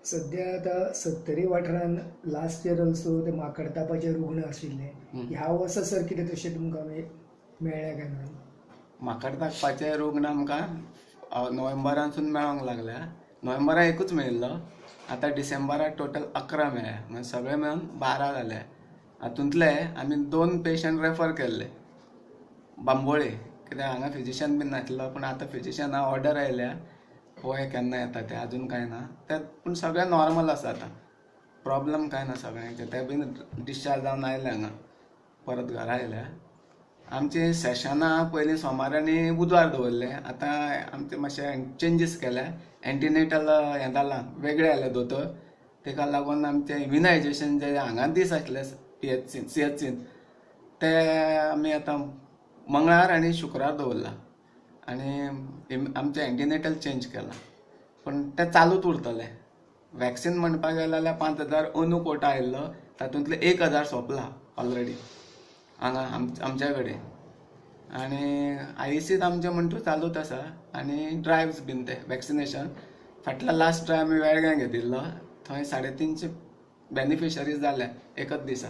सद्या आतां सत्तरी वाठारान लास्ट इयर ऑल्सो ते माकडतापाचे रुग्ण आशिल्ले, ह्या वर्सा सर कितें तशें तुमकां मेळ्ळें काय ना? माकडतापाचे रुग्ण आमकां नोव्हेंबरानसून मेळोंक लागल्या. नोव्हेंबराक एकूच मेळिल्लो, आतां डिसेंबराक टोटल 11 मेळ्ळ्या, म्हणजे सगळे मेळून 12 जाले. हातूंतले आमी 2 पेशंट रेफर केल्ले बांबोळे, कित्याक हांगा फिजिशियन बीन नासलो, पूण आतां फिजिशियना ऑर्डर आयल्या, पळय केन्ना येता ते, अजून कांय ना ते, पूण सगळें नॉर्मल आसा आतां, प्रॉब्लम कांय ना सगळ्यांचे. ते बीन डिस्चार्ज जावन आयले हांगा, परत घरा आयल्या. आमची सेशनां पयलीं सोमार आनी बुधवार दवरले, आतां आमचे मातशे चेंजीस केल्या. एंटीनेटल हें जालां, वेगळें आयलें दोतोर, तेका लागून आमचें इम्युनायजेशन जे हांगा दीस आसले पीएचसीन सीएचसीन ते आमी आतां मंगळार आनी शुक्रार दवरला, आनी आमचें एंटीनेटल चेंज केलां, पूण तें चालूच उरतलें. वॅक्सीन म्हणपाक गेलें जाल्यार 5000 अंदू कोटा आयिल्लो, तातूंतले 1000 सोंपला ऑलरेडी हांगा आमच्या कडेन. आनी आयसीत आमचें म्हणटू चालूच आसा, आनी ड्रायव्स बीन ते वॅक्सिनेशन फाटल्या लास्ट ड्रायव आमी वेळग्यां घेतिल्लो, थंय 350 बेनिफिशरीज जाल्या एकच दिसा.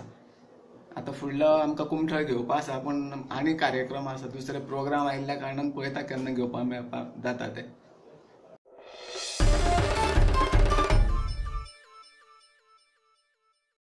आतां फुडलो आमकां कुमठळ घेवपा आसा, पूण आनी कार्यक्रम आसा, दुसरे प्रोग्राम आयिल्ल्या कारणान पळयता केन्ना घेवपा मेळपाक जाता ते.